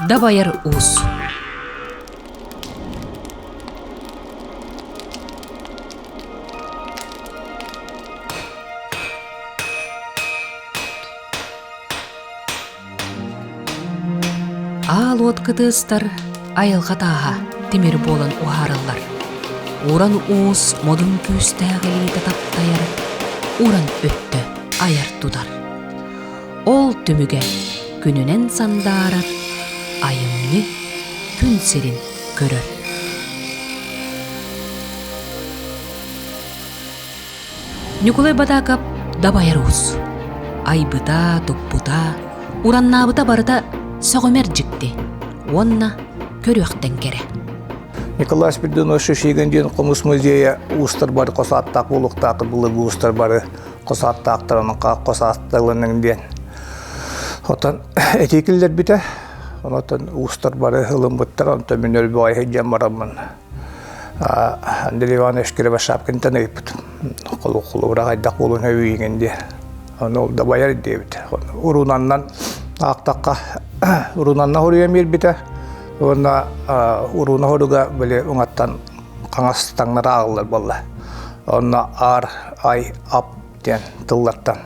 Дабайар уус. Аал уот кытыастар айылҕа тааһа тимир буолан уһаарыллар. Уран уус модун күүстээх илиитэ таптайар, уран өттө айар тутар. Ол түмүгэ күнүнэн сандаарар, айымньы күн сирин көрөр. Ньукулай Батаакап дабайар уус. Айбыта, туппута, ураннаабыта барыта сөҕүмэр дьикти уонна көрүөхтэн кэрэ. Николай Спиридонович Шишигин диэн хомус музейа уустар бары хос ааттаах буолуохтаах былыргы уустар бары хос ааттаахтарын хос аатталының диэн. Отон этии киллэрбитэ. Онотон уустар бары ылыммыттар, онтон мин өлбөҕөй сылдьан бараммын Андрей Иванович Кривошапкинтан ыйыппытым. Холобура хайдах буолуон өйүүгүн диye. Ону ол дабайар диэбит. Урунаннан аахтахха урунанна хоруйан биэрбитэ. Уонна уруна хоруга били уҥаттан хаҥас таҥнары ааҕыллар буолла. Онно ар, ай, ап диэн тыллартан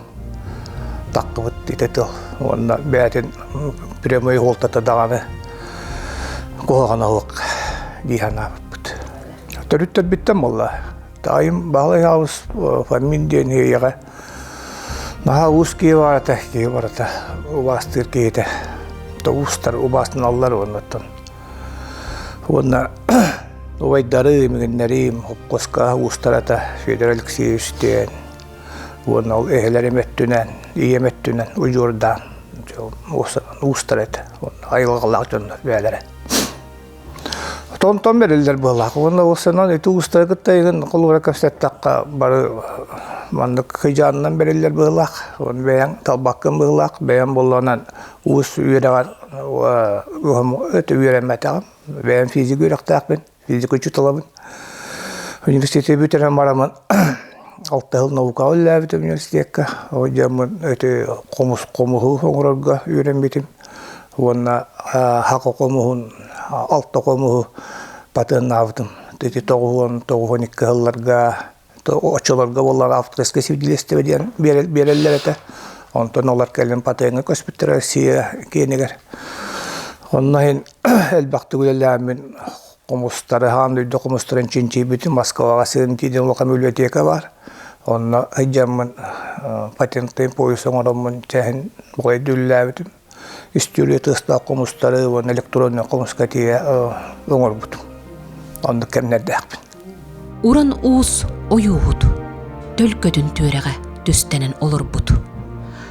таххыбыт ити тыл уонна бэйэтин прямой суолтата даҕаны куһаҕана суох дии санаабыппыт. Төрүттэрбиттэн буолла. Таайым Баһылай Аҕабыс Фомин диэн ийэҕэ наһаа уус киһи барата, киһи барата убаастыыр киһитэ. Уустар убаастаналлар уоннаттан. Уонна убайдарым, игиннэрим, хопкуоска уустарата Федор Алексеевич диэн уонна ол эһэлэрим өттүнэн, ийэм өттүнэн удьуордаан уустар этэ. Айылҕалаах дьоннор бэйэлэрэ. Тонтон бэриллэр быһыылаах. Уонна уопсайынан ити уустары кытта игин холобура кэпсэттэххэ бары маннык кыдьаанынан бэриллэр быһыылаах. Уонна бэйэҥ талбаккын быһыылаах. Бэйэм буоллаҕынан уус үөрэҕэр өтө үөрэммэтэҕим. Бэйэм физик үөрэхтээхпин, физик учууталабын. Университеты бүтэрэн бараммын алта сыл наукаҕа үлэлээбитим университекка. Ол дьоммун өтө хомус хомуһу оҥорорго үөрэммитим. Уонна хака хомуһун, алта хомуһу патеннаабытым. Ити 92 сылларга оччолорго буоллар авторское свидетельство диэн биэрэллэр этэ. Онтон олор кэлин патеҥҥа көспүттэрэ Россия киэнигэр. Онно иһин элбэхтик үлэлээммин хомустары, аан дойду хомустарын чинчийбитим. Москваҕа сыын диэн улахан библиотека баар. Онно сылдьаммын патентный пояс оҥороммун чэһин бугайда үлэлээбитим. История тыастаах хомустары уонна электроннай хомуска тиийэ оҥорбутум. Оннук кэмнэрдээхпин. Уран уус ойууһут, төлкөтүн түөрэҕэ түстэнэн олорбут.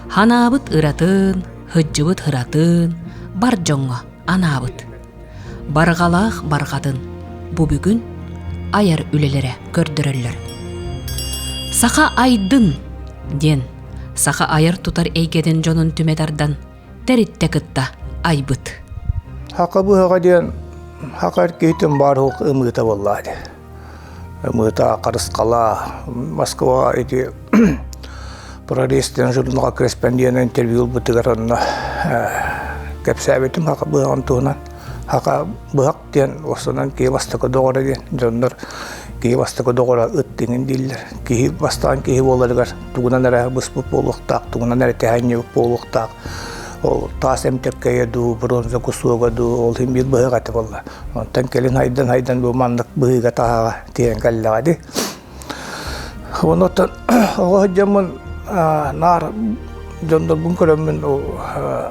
Ханаабыт ыратын, һыддьыбыт һыратын бар дьоҥҥо анаабыт. Барҕалаах барҕатын бу бүгүн айар үлэлэрэ көрдөрөллөр. Саха айдын диэн саха айар-тутар эйгэтин дьонун түмэ тардан тэриттэ кытта айбыт. Хака быһаҕа диэн хака эр киһитин баар суох ымыыта буоллаа дии. Ымыыта харысхала Москваҕа ити Прорез журналга корреспондент интервью ылбытыгар онно кэпсээбитим хака быһаҕын туһунан. Хака быһах диэн уопсайынан киһи бастакы доҕоро диэн дьоннор киһи бастакы доҕоро ыт диҥин дииллэр. Киһи бастаан киһи буоларыгар тугунан эрэ быспыт буолуохтаах, тугунан эрэ тэһэнньибит буолуохтаах. Ол таас эмтэккэйэ дуу, бронза кусуога дуу, ол иһин биир быһах этэ буолла. Онтон кэлин хайдан-хайдан бу маннык быһыыга-таһааҕа тиийэн кэллэҕэ дии. Онуоттан оҕо сылдьаммын наар дьоннорбун көрөммүн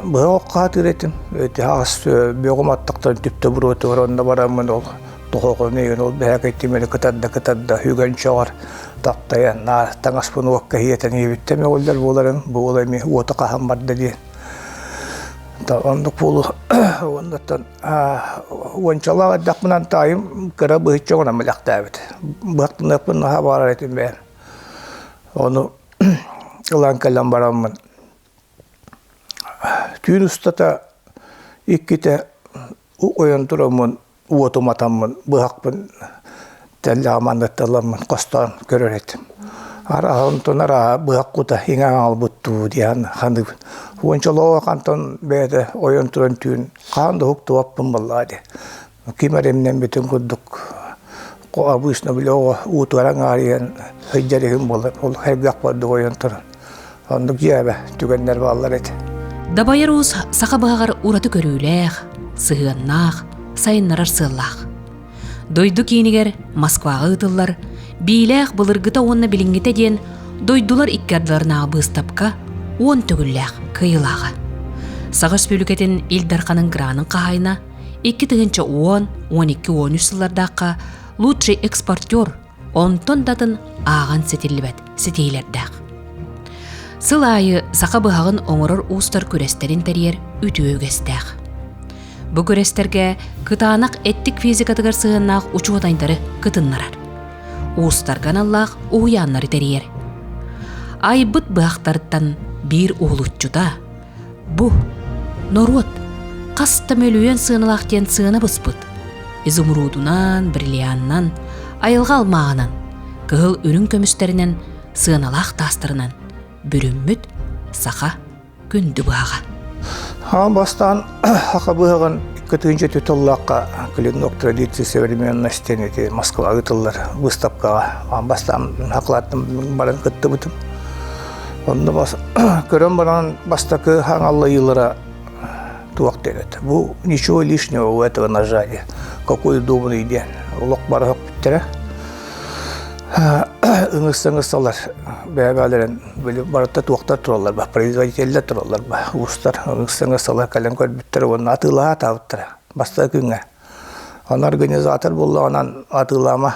быһа окко сатыыр этим. Ити аҕыс бөҕүм аттахтарын түптэ буруотугар онно бараммын ол тоһоҕону игин ол бэһэкэй тимири кытарда кытарда үгэн чоҕор таптайан наар таҥаспын уокка иһиэтэн иһибиттэн мөҕүллэр буоларым бу уол эмиэ уоту хаһан барда диэн. Оннук буолу оннуттан Уончалаах эрдэхпинэн таайым кыра быһычча оҥорон бэлэхтээбит. Быһахтаныахпын наһаа баҕарар этим бэйэм. Ону ылан кэлэн бараммын түүн устата иккитэ ойон тураммын уоту уматаммын быһахпын тэллэҕим анныттан ыламмын хостоон көрөр этим. Арааһа онтон арааһа быһах кута иҥэн хаалбыт дуу диэн саныыбын. Уончалоох антон бэйэтэ ойон туран түүн хаан да уһуктубаппын буоллаҕа дии. Ким эрэ имнэммитин курдук обычно били оҕо уутугар аҥаарыйан сылдьар иһин буолар ол элбэх курдук ойон туран оннук дьиэбэ түгэннэр бааллар этэ. Дабайар уус саха быһаҕар ураты көрүүлээх, сыһыаннаах, сайыннарар сыаллаах. Дойду киинигэр Москваҕа ыытыллар Биилээх былыргыта уонна билиҥҥитэ диэн дойдулар икки ардыларынааҕы быыстапка 10 төгүллээх кыайыылааҕа. Саха Өрөспүүбүлүкэтин Ил Дарханын гранын хаһаайына 2010, 12-13 сыллардаахха лучший экспортер, онтон да атын ааҕан ситиллибэт ситиһиилэрдээх. Сыл аайы саха быһаҕын оҥорор уустар күрэстэрин тэрийэр үтүө үгэстээх. Бу күрэстэргэ кытаанах эттик физикатыгар сыһыаннаах учуонайдары кытыннарар. Уустарга аналлаах уһуйааннары тэрийэр. Айбыт быһахтарыттан биир уһулуччута бу норуот хас да мөлүйүөн сыаналаах диэн сыана быспыт. Изумрудунан, бриллианынан, айылҕа алмааһынан, кыһыл үрүҥ көмүстэринэн сыаналаах таастарынан бүрүммүт саха күндү быһаҕа. Аан бастаан саха быһаҕын 2 тутуллаахха клинок традиции современности ити Москваҕа ыытыллар выставкаҕа аан бастаан хакылааттан баран кыттыбытым. Онно бас көрөн баран бастакы хаҥаллайыылара туох диэн этэ. Бу ничего лишнего у этого ножа диэн. Какой удобный диэн. Олох бары хөкпүттэрэ. Ыҥырса-ыҥырсалар бэйэ-бэйэлэрин били барыта туохтар тураллар ба, производителлэр тураллар ба, уустар ыҥырса-ыҥырсалар кэлэн көрбүттэр уонна атыылаһа атаабыттара бастакы күҥҥэ. Аны организатор буоллаҕынан атыылаама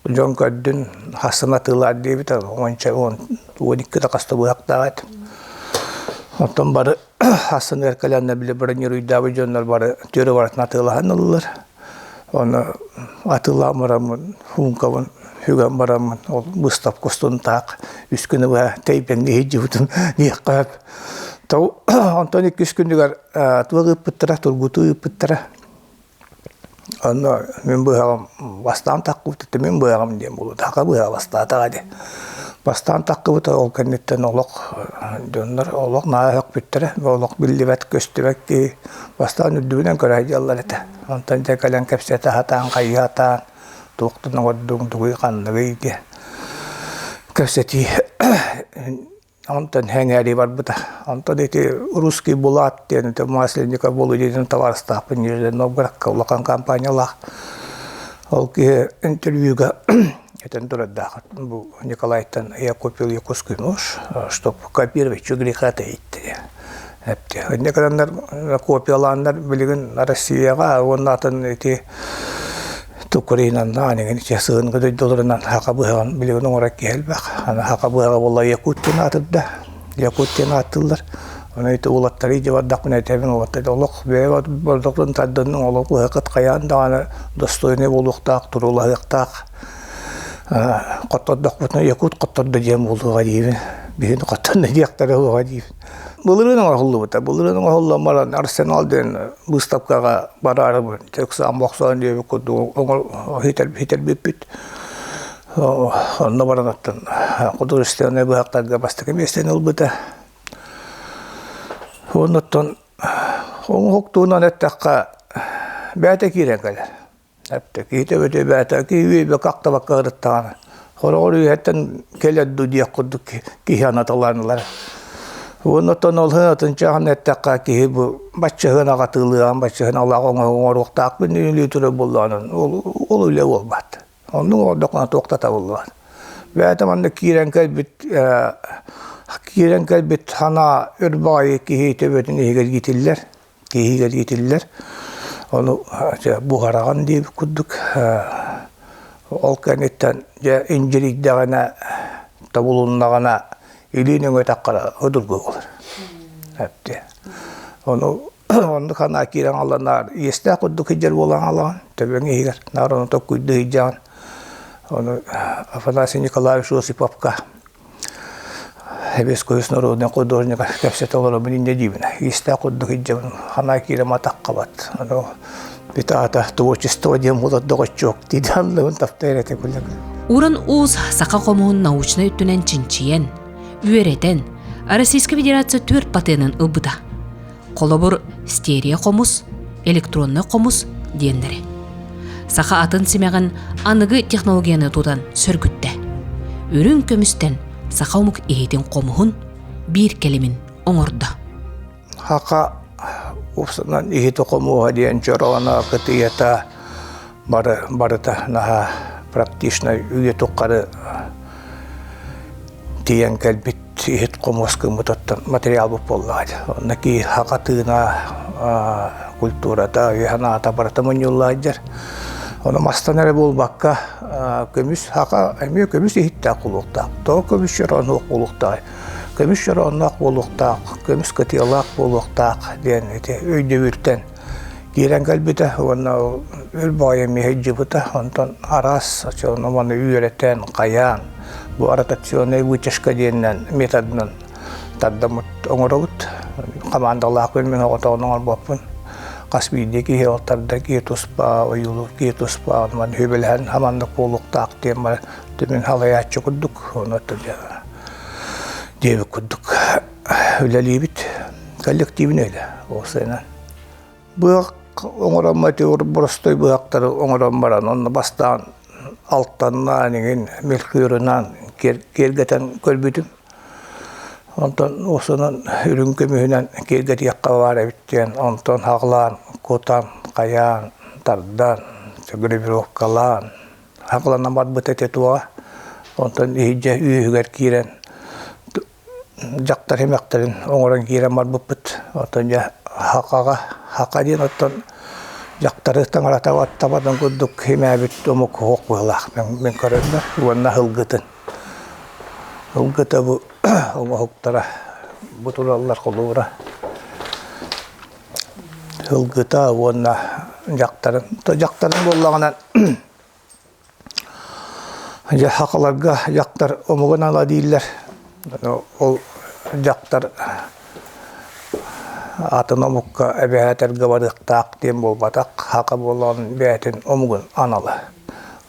дьон көрдүн хассын атыылаар диэбит уонча 12 да хаста быһахтаах этим. Оттон бары хассыныгар кэлэннэр били бронеруйдаабыт дьоннор бары түөрэ барытын атыылаһан ыллылар. Ону атыылаан бараммын, суумкабын сүгэн бараммын, ол быыстапка устун таах үс күнү быһа тэйбэҥҥэ иһдьибитим диэххэ сөп. То онтон иккис күнүгэр туох ыыппыттара, тургутуу ыыппыттара. Онно мин быһаҕым бастаан таххыбыт мин быһаҕым диэн буолуо таха быһаҕа бастаатаҕа дии. Бастаан таххыбыта ол кэнниттэн олох дьоннор олох наһаа өһөхпүттэрэ, олох биллибэт, көстүбэт киһи бастаан үрдүбүнэн көрө сылдьаллар этэ. Онтон дьэ кэлэн кэпсэтэ сатаан, хайыы сатаан, туохтан оҥордуҥ, тугуй, ханныгый диэн кэпсэтии Онтон сэҥээрии барбыта. Онтон ити «Русский Булат» диэн ити Масленников Володин табаарыстаахпын Нижний Новгородка улахан компаниялаах. Ол киһи интервьюга этэн турардаах бу Николайтан я купил якутский нож, чтоб копировать, что греха таить диэн. Эпти. Инньэ гынаннар копиялааннар билигин Россияҕа уонна атын ити Украинаннаан эҥин сыһыанга дойдуларынан саха быһаҕын билигин оҥорор киһи элбэх. Аны саха быһаҕа буолла якут диэн аатырда. Якут диэн ааттыыллар. Ону ити уолаттары илдьэ бардахпына этэбин уолаттар олох бэйэ бордоҕун тардынныҥ олох быһаххыт хайаан даҕаны достойнай буолуохтаах, туруулаһыахтаах. Хоттордохпутуна якут хоттордо диэн буолуоҕа диибин. Биһини хоттордо диэхтэрэ суоҕа диибин. Былырыын оҥоһуллубута. Былырыын оҥоһуллан баран Арсенал диэн быыстапкаҕа бараарыбын ыксаан бохсоон диэбит курдук хитэрбиппит. Онно баран оттон художественнай быһахтарга бастакы миэстэни ылбыта. Оннуттан оҥоһуктуунан эттэххэ бэйэтэ киирэн кэлэр. Эптэ киһитэ бэйэтэ киһи үөйбэккэ ахтыбакка ырыттаҕына хороҕор үөһэттэн кэлэр дуу диэх курдук киһи анаталаан ылар. Уонна оттон ол атын чааһын эттэххэ киһи бу баччаһын аҕатыылыаҕын баччаһын алаах оҥоруохтаахпын диэн турар буоллаҕына ол ол үлэ буолбат. Оннук оҥордоххуна туох да табыллыбат. Бэйэтэ манна киирэн кэлбит киирэн кэлбит санаа өр баҕайы киһи төбөтүн иһигэр иитиллэр. Киһигэр иитиллэр. Ону буһараҕын диэбит курдук ол кэнниттэн дьэ индьирийдэҕинэ тобулуннаҕына илиин өҥөтөххө судургу буолар. Эптиэ. Ону оннук санаа киирэн хаалла наар иэстээх курдук сылдьар буолан хаалаҕын төбөҥ иһигэр наар ону толкуйдуу сылдьаҕын. Ону Афанасий Николаевич Осиповка Сэбиэскэй народнай художнига кэпсэтэ олоробун инньэ диибин. Иистээх курдук илдьэбин, ханаа киирэн атаххабат. Ону бүт аата творчество диэн буолар доҕоччуок дии аллыбын таптайар этэ күлэ. Уран Уус саха хомуһун научнай өттүнэн чинчийэн, үөрэтэн, Российскай Федерация түөрт патенын ылбыта. Холобур, стерео хомус, электроннай хомус диэннэри. Саха атын симэҕин аныгы технологияны тутан сөргүттэ. Үрүҥ көмүстэн саха омук иһитин хомуһун биир кэлимин оҥордо. Хака уопсанан иһити хомуһа диэн чороона кытыйата бары барыта наһаа практичнай үйэ тухары тиийэн кэлбит иһит хомуос гыммытыттан материалбыт буоллаҕа дии. Онно киһи хака тыына, культурата, өйө-санаата барыта мунньулла сылдьар. Ону мастан эрэ буолбакка, көмүс хака эмиэ көмүс иһиттээх буолуохтаах. Тоҕо көмүс чороонуох буолуохтааҕый? Көмүс чороонноох буолуохтаах, көмүс кытыалаах буолуохтаах диэн ити өйдөбүлтэн киирэн кэлбитэ уонна өл баҕайы эмиэ сылдьыбыта. Онтон араас маны үөрэтэн, хайаан, бу ротационная вытяжка диэнинэн методынан тардаммыт оҥоробут. Хамаандалаахпын мин оҕотоҕун оҥорбоппун. Хас биирдии киһи ол тардар киһи туспа, ойуулуур киһи туспа, онон сүбэлэһэн хаманнык буолуохтаах диэн бары түмүн халайааччы курдук, ону диэбит курдук үлэлиибит. Коллективный үлэ уопсайынан. Быһах оҥорон мотивур боростой быһахтары оҥорон баран, онно бастаан алтаннаан иҥин мельхиорунан киэргэтэн көрбүтүм. Онтон уопсайынан үрүҥ көмүһүнэн киэргэтиэххэ баар эбит диэн, онтон хаҕылаан, кутан, хайаан, тардан, гравировкалаан, хаҕыланан барбыт этэ туоҕа. Онтон иһирдьэ үөһүгэр киирэн дьахтар эмэхтэрин оҥорон киирэн барбыппыт. Оттон дьэ хахаҕа хака диэн оттон дьахтары таҥарата баттабатын курдук химээбит омук суох быһыылаах мин көрөрбөр уонна һылгытын. Һылгыта бу оҥоһуктара бу тураллар холобура. Һылгыта уонна дьахтарын дьахтарын буоллаҕына Дьэ, сахаларга дьахтар омугун ала дииллэр. Ол дьахтар атын омукка эбэһээтэргэ барыахтаах диэн буолбатах. Саха буолан бэйэтин омугун анала.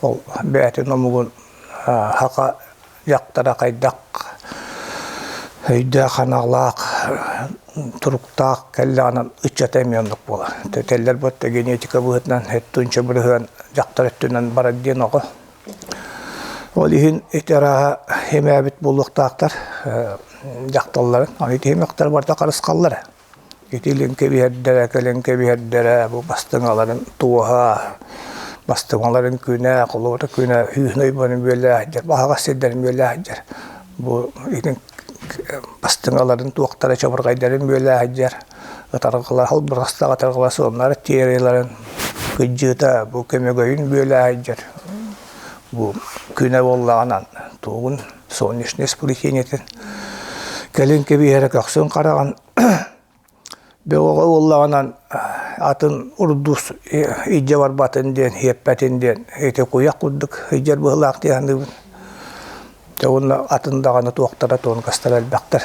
Ол бэйэтин омугун саха дьахтара хайдах өйдөөх-санаалаах, туруктаах кэллэҕинэ ыччата эмиэ оннук буолар. Этэллэр буотта генетика быһыытынан өттүнчэ бырыһыан дьахтар өттүнэн барар диэн оҕо. Ол иһин ити арааһа эмээбит буолуохтаахтар дьахталларын. Аны ити эмэхтэр барыта харысхаллара. Ити илин кэбиһэрдэрэ, кэлин кэбиһэрдэрэ, бу бастыҥаларын туоһа, бастыҥаларын күнэ, холобура күнэ сүүһүн ойбонун бүөлээх баһаҕас сирдэрин бүөлээх Бу итин бастыҥаларын туохтара чабырҕайдарын бүөлээх ытарҕалар, халбарҕастаах ытарҕалар суоннара тиэрилэрин кыдьыыта бу көмөгөйүн бүөлээх Бу күнэ буоллаҕынан тугун солнечное сплетениетин кэлин кэбиһэрэ көхсүн хараҕын Бөҕөҕө буоллаҕынан атын урдус илдьэ барбатын диэн, сиэппэтин диэн ити куйах курдук сылдьар быһыылаах дии саныыбын. Дьэ уонна атын даҕаны туохтара тонкостара элбэхтэр.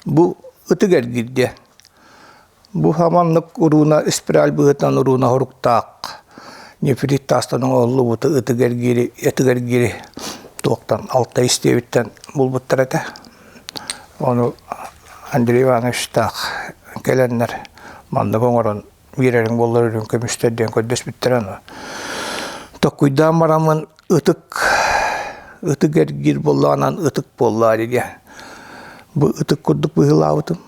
Бу ытык эргиир диэн. Бу хаманнык урууна спираль быһыытынан урууна хоруктаах нефрит таастан оҥоһуллубут ытык эргиири ытык эргиири туохтан Алтай истиэбиттэн булбуттар этэ. Ону Андрей Ивановичтаах кэлэннэр маннык оҥорон биэрэриҥ буоллар үрүҥ көмүстэр диэн көрдөспүттэрэ ону. Токкуйдаан бараммын ытык ытык эргиир буоллаҕынан ытык буоллаа диэн. Бу ытык курдук быһыылаабытым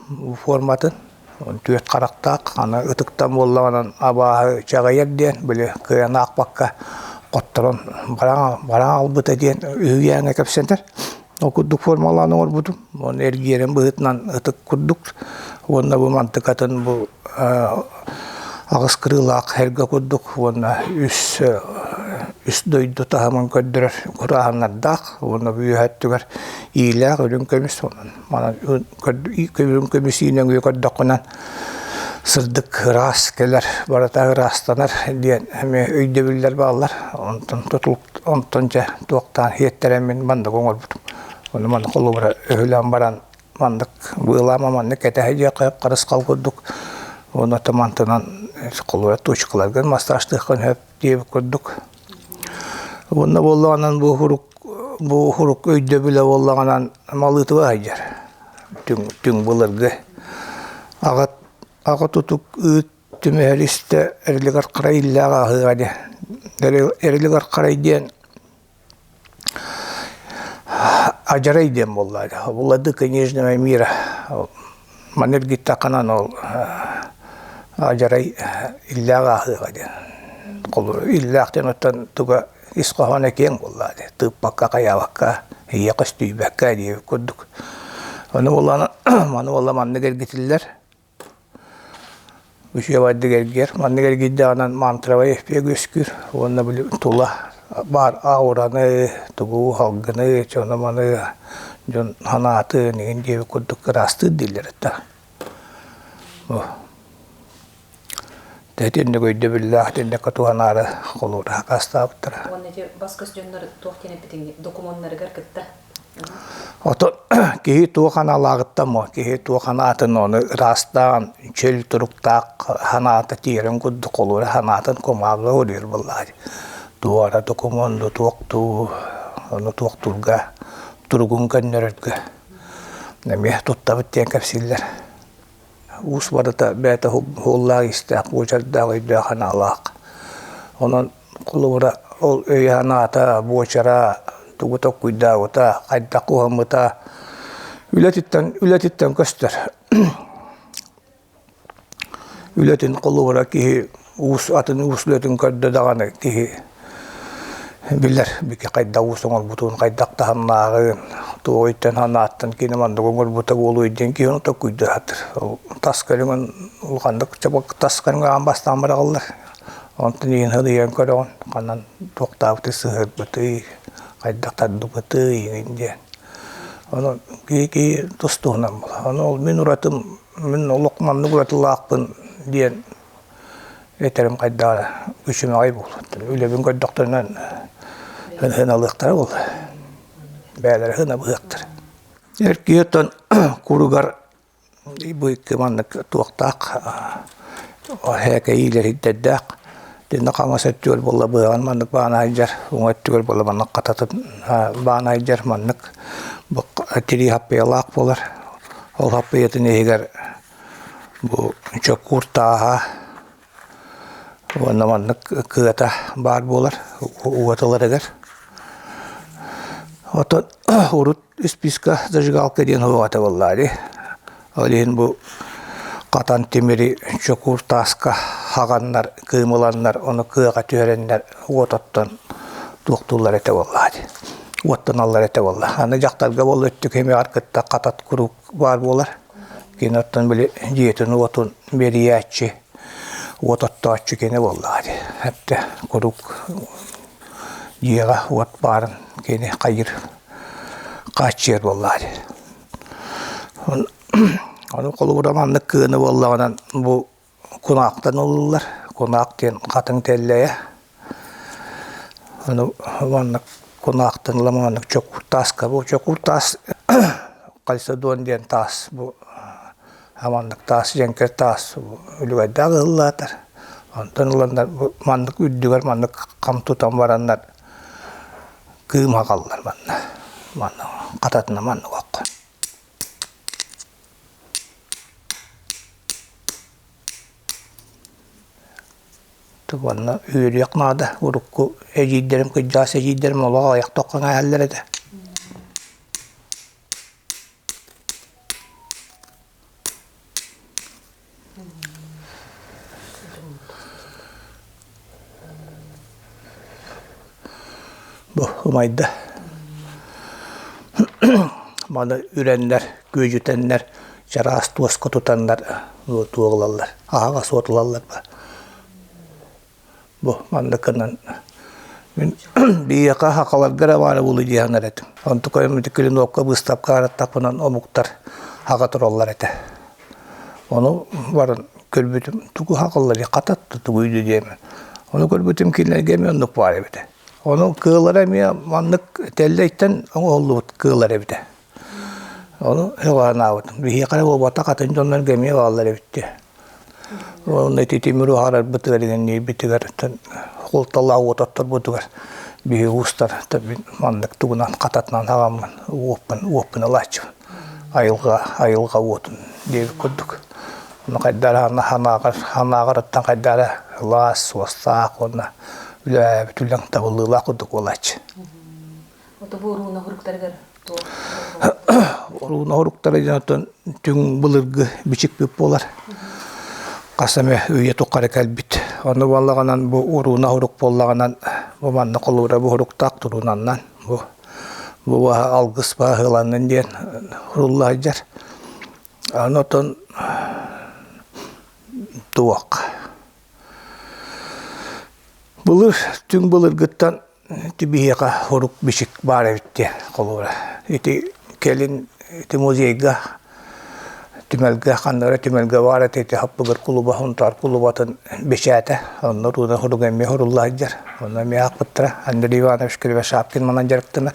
форматын. Түөрт харахтаах, аны ытыктан буоллаҕынан абааһы чаҕыйар диэн, били кыайан аахпакка хотторон баран баран албыта диэн үһүйээҥҥэ кэпсэтэр. Ол курдук формалаан оҥорбутум. Уонна эргиэрин быһыытынан ытык курдук. Уонна бу мантыкатын бу аҕыс кырыылаах эргэ курдук уонна үс үс дойду таһымын көрдөрөр курааһыннардаах уонна бу үөһэ өттүгэр иилээх үрүҥ көмүс онон манан үрүҥ көмүс иинэҥ көрдөххүнэ сырдык ыраас кэлэр барыта ыраастанар диэн эмиэ өйдөбүллэр бааллар онтон тутулук Онтон дьэ туохтаан иһиттэрэммин маннык оҥорбутум. Ону маннык холобура өһүлээн баран маннык быылаама маннык кэтэһэ диэххэ харысхал курдук. Уонна мантынан холобура точкаларгын массажтыаххын сөп диэбит курдук. Уонна буоллаҕынан бу хурук бу хурук өйдөбүлэ буоллаҕынан малыытыга сылдьар. Түҥ түҥ былыргы аҕа аҕа тутук ыыт түмэһэр истэ эрилигэр харай иллээх ааһыаҕа диэн. Эрилигэр харай диэн Адьарай диэн буолла Владыка Нижнего мира маны эргиттэххинэ ол адьарай иллээх ааһыаҕа диэн холобур иллээх диэн оттон туга ис хоһооно киэҥ буолла дии тыыппакка хайаабакка ийэ көстүйбэккэ диэбит курдук ону буоллаҕына маны буолла маннык эргитиллэр Үчүгэйдик эргийэр. Маннык эргийдэҕинэн мантровай эффект үөскүүр уонна били тула баар аураны, тугу салгыны, дьону-маны дьон санаатын игин диэбит курдук ыраастыыр дииллэр этэ. Итинник өйдөбүллээх итинниккэ туһанаары холууру хакаастаабыттара. Уонна ити бас-көс дьоннор туох диэн эппитиҥ докумуоннарыгар кытта Отон киһи туох аналааҕыттан мо киһи туох анаатын ону ыраастаан чөл туруктаах санаата тиэрэн курдук холура санаатын кумааҕыга уруйар буоллаҕа дии. Туора докумуон ду туохтуу ону туохтуурга туругун көннөрөргө эмиэ туттабыт диэн кэпсииллэр. Уус барыта бэйэтэ уһуллаах-иистээх, буочардаах өйдөөх-санаалаах. Онон холобура ол өйө-санаата, буочара тугу толкуйдаабыта, хайдах куһаммыта үлэтиттэн үлэтиттэн көстөр. Үлэтин холобура киһи уус атын уус үлэтин көрдө даҕаны киһи билэр хайдах уус оҥорбутун, хайдах таһымнааҕын, туох өйтөн санааттан кини маннык оҥорбута буолуой диэн киһи ону толкуйдуу сатыыр. Ол тас көрүҥүн улаханнык тас көрүҥүн аан бастаан быраҕыллар. Онтон иһин сылыйан көрөҕүн, ханан туохтаабытый, сыһыарбытый, хайдах тардыбытый игин диэн. Ону киһи киһи тус туһунан буолар. Ону ол мин уратым, мин олох маннык уратылаахпын диэн этэрим хайдаҕа күчүмэҕэй буолуо. Үлэбин көрдөхтөрүнэ сыаналыахтара буолуо. Бэйэлэрэ сыанабыһыахтара. Эр киһи оттон куругар бу икки маннык туохтаах һээкэйиилэр ирдэрдээх итиннэ хаҥас өттүгэр буолла быһаҕын маннык баана сылдьар, уҥа өттүгэр буолла маннык хататын баана сылдьар маннык тирии хаппыйалаах буолар. Ол хаппыйатын иһигэр Бу чокуур тааһа уонна маннык кыата баар буолар уоталарыгар. Оттон урут исписка зажигалка диэн уота буоллаа дии. Ол иһин бу хатан тимири чокуур тааска хаганнар, кыымыланнар, ону кыаҕа түһэрэннэр уот оттон туохтууллар этэ буоллаа дии. Уоттаналлар этэ буолла. Аны дьахтарга буолла өттүк эмиҕэр кытта хатат куруук баар буолар. Кини оттон били дьиэтин-уотун бэрийээччи, уот оттооччу кини буоллаҕа дии. Эптэ куруук дьиэҕэ уот баарын кини хайыр хааччыйар буоллаҕа дии. Ону холобура маннык кыыны буоллаҕынан бу Кунаактан ылыллар. Кунаак диэн хатыҥ тэллэйэ. Ону маннык кунаактан ыла маннык чокуур тааска бу чокуур таас кальцидон диэн таас бу маннык таас дьэҥкир таас үлүгэрдээх ыһыллаатар. Онтон ыланнар бу маннык үрдүгэр маннык хам тутан бараннар кыым аҕаллар манна. Манна хататына маннык окко. Уонна үөрүйэх наада. Урукку эдьиийдэрим, кырдьаҕас эдьиийдэрим олох аҕыйах тоххо ааһаллар этэ. Бу умайда. Маны үрэннэр, күөдьүтэннэр, чараас туоска тутаннар туоҕулаллар, аһаҕас уотулаллар Бу манныкынан мин биһиэхэ сахаларга эрэ баара буолуо дии саныыр этим. Онтукайым ити клинокка быыстапка араттахпынан омуктар хаҕа тураллар этэ. Ону баран көрбүтүм тугу хаҕаллар хатат да тугуй диэмин. Ону көрбүтүм кинилэргэ эмиэ оннук баар эбитэ. Ону кыылара эмиэ маннык тэллэйтэн оҥоһуллубут кыылар эбитэ. Ону сөҕө Биһиэхэ эрэ буолбатах атын дьоннорго эмиэ бааллар эбит дии. Уонна ити тимир уһаарарбытыгар иҥэнниирбитигэр суолталаах уот отторбутугар. Биһи уустар маннык тугунан хататынан хаҕаммын уоппун уоппун ылааччыбын. Айылҕа айылҕа уотун диэбит курдук. Ону хайдара ханааҕар ханааҕарыттан хайдара сылаас суостаах уонна үлээбит үлэҥ табыллыылаах курдук буолааччы. Ото бу урууна хоруктарыгар Урууна хоруктара диэн оттон түҥ былыргы бичикпит буолар. Хас эмэ үйэ тухары кэлбит. Ону буоллаҕынан бу урууна хорук буоллаҕынан бу манна холуура бу хоруктаах туруунаннан бу бу алгыс баһыланнын диэн хурулла сылдьар. Аны оттон туох Былыр түҥ былыргыттан ити биһиэхэ урук бичик баар эбит диэн холобура. Ити кэлин ити музейга түмэлгэ ханна эрэ түмэлгэ баар этэ ити Хаппыгыр кулуба Һунтаар кулубатын бэчээтэ. Онно рууна суруга эмиэ сурулла сылдьар. Онно эмиэ аахпыттара. Андрей Иванович Кривошапкин манан дьарыктанар.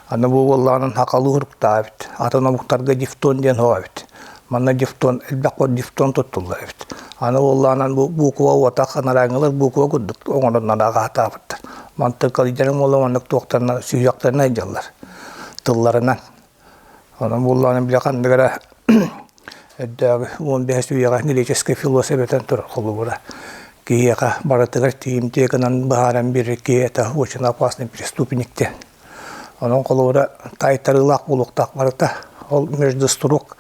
Аны бу буоллаҕынан сахалыы суруктаах эбит. Атын омуктарга дифтон диэн суох эбит. Манна дифтон элбэх дифтон туттуллар эбит. Аны буоллаҕынан бу буква уотах анарааҥҥылар буква курдук оҥороннор аҕаатаабыттар. Мантан калыйдарым уола маннык туохтарынан сүһүөхтэринэн айдьаллар тылларынан. Онон буоллаҕына бile ханнык эрэ өйдөөҕү 15 үйэҕэ греческэй философ этэн турар холобура. Киһиэхэ барытыгар тиийимтиэ гынан быһааран биэрэр киһи это очень опасный преступник диэн. Онон холобура таайтарыылаах буолуохтаах барыта. Ол между строк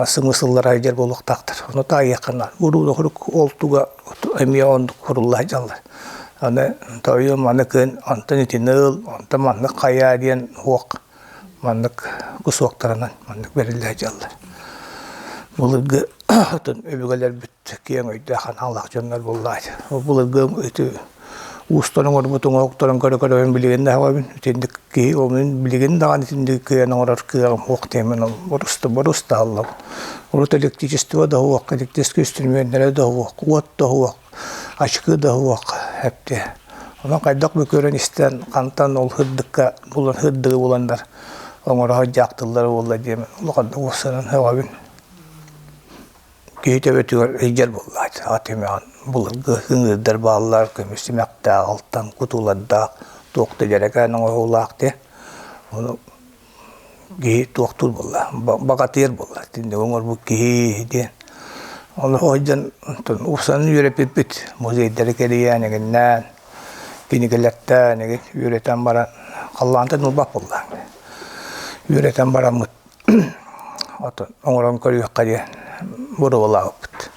сымысыллар айдьар буолуохтаахтар. Ону таайыаххына уруу ол туга эмиэ оннук курулла сылдьаллар. Аны тойум маны кын онтон итини ыл, онтон маннык хайаа диэн уох маннык кусуоктарынан маннык бэриллэ сылдьаллар. Былыргы атын өбүгэлэрбит киэҥ өйдөөх аналлаах дьоннор буоллаат. Былыргы ити уустан оҥорбут оҥоһуктарын көрө-көрөбүн билигин да сөҕөбүн. Итинник киһи ол билигин даҕаны итинник кыайан оҥорор кыаҕым суох диэммин боруста боруста аһыллабын. Урут электричество да суох, электрическэй инструментнэрэ да суох, уот да суох, ачыкы да суох эптэ. Онон хайдах бу көрөн истэн хантан ол сырдыкка булан сырдыгы буланнар оҥоро сылдьаахтыллара буолла диэммин улаханнык уоссанан сөҕөбүн. Киһи төбөтүгэр илдьэр буоллаҕа ат эмэҕин былыргы ыҥыырдар бааллар көмүс симэхтээх алтан кутуулардаах туох да дьэрэкээн оҥоһуулаах диэ ону киһи туохтуур буолла баҕатыйар буолла итинник оҥорбут киһи диэн ону сылдьан уопсайынан үөрэппиппит музейдары кэрийэн эҥиннээн кинигэлэртэн эҥин үөрэтэн баран халлаантан ылбат буоллаҕыҥ үөрэтэн бараммыт Отон оҥорон көрүөххэ диэн боруобалаабыппыт.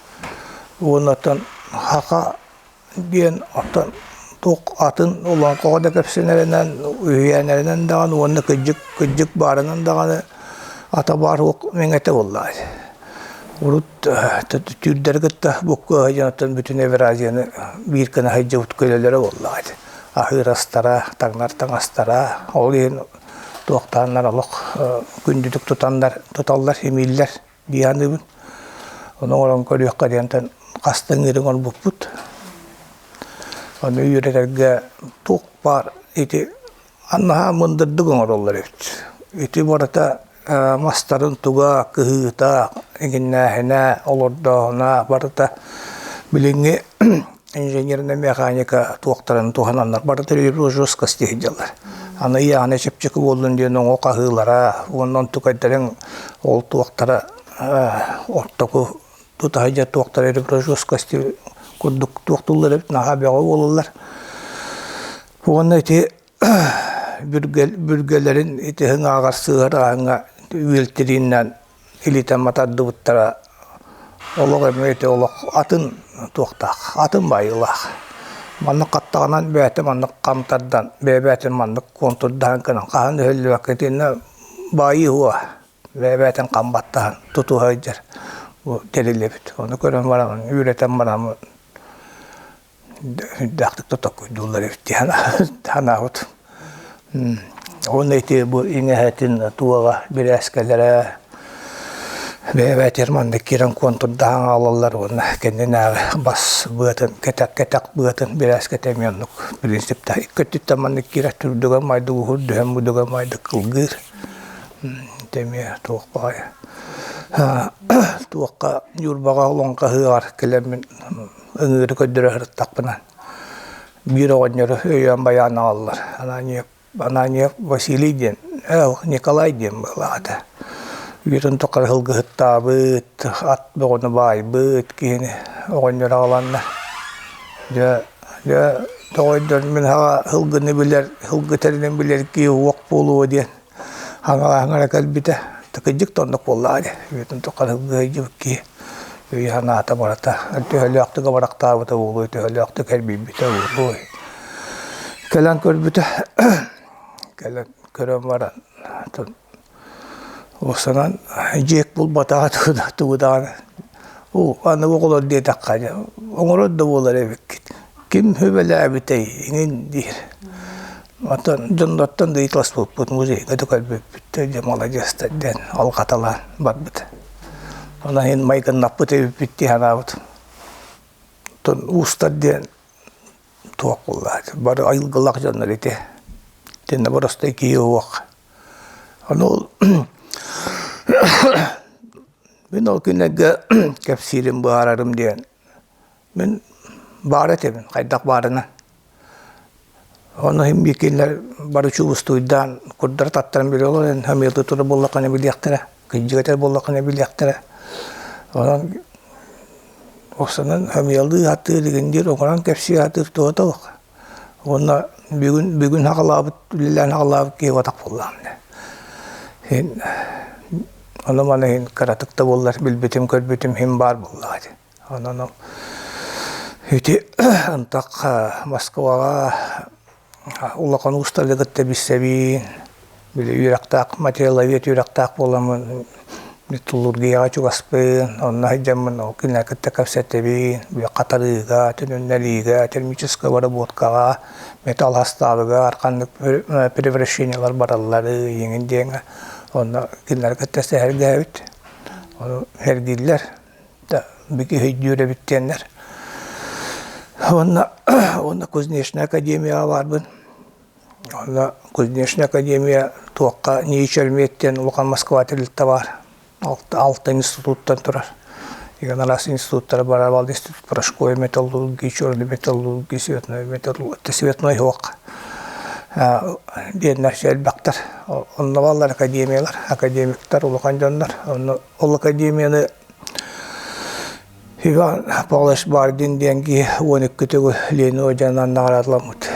Уонна оттон хака диэн оттон туох атын олоҥхоҕо да кэпсэнэринэн, үһүйээннэринэн даҕаны уонна кырдьык кырдьык баарынан даҕаны ата баар уох мэҥэтэ буоллаҕа дии. Урут түүрдэри кытта буккуһа дьон оттон бүтүн Евразияны биир гына сылдьыбыт көлөлөрө буоллаҕа дии. Аһыыр астара, таҥнар таҥастара, ол иһин туохтааннар олох күндүтүк тутаннар туталлар имииллэр дии саныыбын. Ону оҥорон көрүөххэ диэнтэн хаста ыҥыыры оҥорбуппут. Ону үөрэтэргэ туох баар ити наһаа мындырдык оҥороллор эбит. Ити барыта мастарын туга, кыһыыта, иҥиннээһинэ, олордооһуна барыта билиҥҥи инженерная механика туохтарын туһананнар барыта жесткости сылдьаллар. Аны ыйааны чэпчэки буоллун диэн оҥо хаһыылара уонна онтукайдарыҥ ол туохтара ортоку тута сылдьар туохтара жесткости курдук туохтууллар эбит наһаа бөҕө буолаллар. Уонна ити бүргэлэрин ити ыҥааҕар сыһар ааҥҥа үөлтирииннэн илитэн матардыбыттара олох эмиэ ити олох атын туохтаах атын баайыылаах маннык хаттаҕынан бэйэтэ маннык хам тардан бэйэ-бэйэтин маннык контурдаан гынан хаһан өһүллүбэккэ итиннэ баайыы уо бэйэ-бэйэтин хам баттаһан тутуһа сылдьар бу тэрил эбит ону көрөн баран үөрэтэн баран Үрдээхтик да толкуйдууллар эбит дии санаабыт. Уонна ити бу иҥэһэтин туоҕа бирээскэлэрэ бэйэ-бэйэтигэр маннык киирэн куонтурдаан аҕалаллар уонна кэннинээҕи бас быатын кэтэх кэтэх быатын бирээскэтэ эмиэ оннук принциптаах икки өттүттэн маннык киирэр түрдүгэн майдык уһур дүһэн будуган майдык кылгыыр ити эмиэ туох баҕайы туохха Ньурбаҕа олоҥхо ыһыаҕар кэлэммин ыҥыыры көрдөрө сырыттахпына. Биир оҕонньору өйөөн байаан аҕаллар. Ананьев, Ананьев Василий диэн, Николай диэн быһыылаах этэ. Үйэтин тухары сылгыһыттаабыт, ат бөҕөнү баайбыт киһини оҕонньор аҕаланна. Дьэ, дьэ, тоҕойдор мин аҕа сылгыны билэр, сылгы тэринин билэр киһи уох буолуо диэн хаҥалаһан эрэ кэлбитэ. Кырдьык да оннук буоллаҕа дии. Үйэтин тухары сылгыһыйдьыбыт киһи өйө-санаата барыта төһөлөөхтүк абырахтаабыта буолуой, төһөлөөхтүк эрбийбитэ буолуой. Кэлэн көрбүтэ, кэлэн көрөн баран Уопсанан дьиэк булбатаҕа тугу даҕаны уу аны оҕолор диэтэххэ дьэ оҥорор да буолар эбиккит ким сүбэлээбитэй иҥин диир оттон дьоннортон да ыйыталаспыппыт музейга да көрбүппүт дьэ маладьыастар диэн алҕаталаан барбыт онон иһин майгыннаппыт эбиппит дии санаабытым оттон уустар диэн туох буолла бары айылгылаах дьоннор ити итиннэ боростой киһи уох Ону ол мин ол күннэргэ кэпсиирим, быһаарарым диэн мин баара этэбин, хайдах баарынан. Ону иһин кинилэр бары чугустуйдаан курдары таттаран билэ олорон хамыйалыы турар буоллаххына билиэхтэрэ, кырдьык этэр буоллаххына билиэхтэрэ. Онон охсонон хамыйалыы сатыыр игин диир, оҥорон кэпсии сатыыр туһа да суох. Уонна бүгүн бүгүн аҕалаабыт үлэлээн аҕалаабыт киһи батах буоллаҕым дии. Иһин ону маны иһин кыратык да буоллар билбитим көрбүтүм иһин баар буоллаҕа дии. Онон ол ити ынтах Москваҕа улахан уустары кытта билсэбин. Били үөрэхтээх материаловед үөрэхтээх буоламмын металлургияҕа чугаспын, онно сылдьаммын ол кинилэри кытта кэпсэтэбин, хатарыыга, төнүннэриигэ, термическай обработкаҕа, металл састаабыгар ханнык превращениелар бараллары иҥин диэҥҥэ онно кинилэри кытта сэһэргээбит. Ону сэргииллэр, да бүк өйдүүр эбит диэннэр. Уонна уонна Кузнечная академияҕа баарбын. Онно Кузнечная академия туохха НИИЧ диэн улахан Москва тэрилтэ баар. Алта институттан турар. Егон араас институттара барабал институт порошковой металлургии, черной металлургии, цветной металлургии, цветной уох диэннэр элбэхтэр. Онно баллар академиялар, академиктар, улахан дьоннор. Онно ол академияны Иван Павлович Бардин диэн киһи 12 төгүл Ленин орденынан наҕараадаламмыт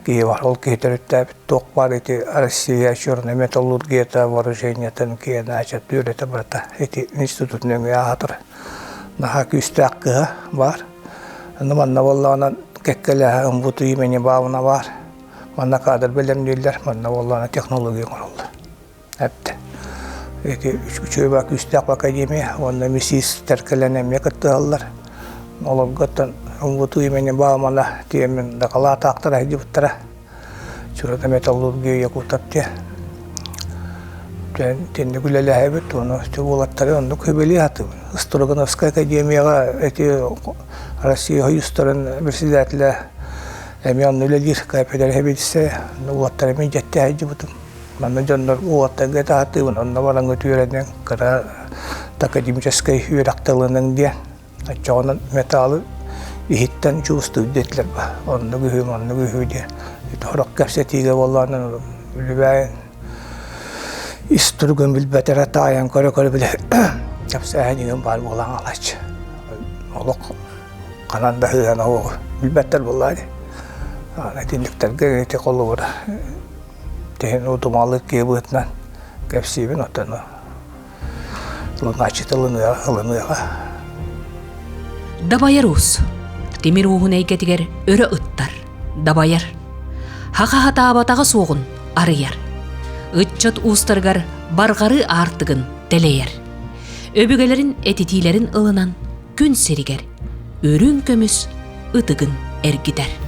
киһи бар. Ол киһи төрүттээбит туох баар ити Россия черная металлургията, вооружениетын киэнэ түөрэтэ барыта ити институт нөҥүө ааһа Наһаа күүстээх кыһа баар. Онно манна буоллаҕынан кэккэлэһэ МВТ имени Баумана баар. Манна кадр бэлэмнииллэр, манна буоллаҕына технология оҥороллор. Эттэ. Ити үчүгэй күүстээх академия уонна миссистэр кэлэн эмиэ кыттыһаллар. Олорготтон МВТУ имени Баумана тиэмин дакылаатаахтара сылдьыбыттара. Чурата металлургия Якутов диэн. Тинник үлэлэһэбит, уонна уолаттары оннук сүбэлии сатыыбын. Строгановскай академияҕа эти Россия союзтарын председателэ эмиэ онно үлэлиир кафедра сэбиэдиссэйэ. Уолаттары эмиэ дьэттэһэ сылдьыбытым. Манна дьоннор уолаттарга таһаттыыбын, онно бараҥҥыт үөрэниҥ, кыра академическай үөрэх тылыныҥ диэн. Оччоҕунан металлы иһиттэн чувствуй диэтилэр ба. Оннук үһү, маннык үһү диэн. Сорох кэпсэтиигэ буоллаҕына үлүбээн ис туругун билбэтэрэ таайан көрө-көрө билэ кэпсээһин игин баар буолан аҕалааччы. Олох ханан да сыһыана суоҕу билбэттэр буоллаа дии. Итинниктэргэ ити холобура Тэһин утумалык киһи быһыытынан кэпсиибин, оттон ылынааччыта ылыныаҕа, ылыныаҕа. Дабайар уус. Тимир ууһун эйгэтигэр өрө ыттар, дабайар. Хаха хатаабатаҕа суоҕун арыйар. Ыччат уустарыгар барҕарыы аартыгын тэлэйэр. Өбүгэлэрин этитиилэрин ылынан күн сиригэр үрүҥ көмүс ытыгын эргитэр.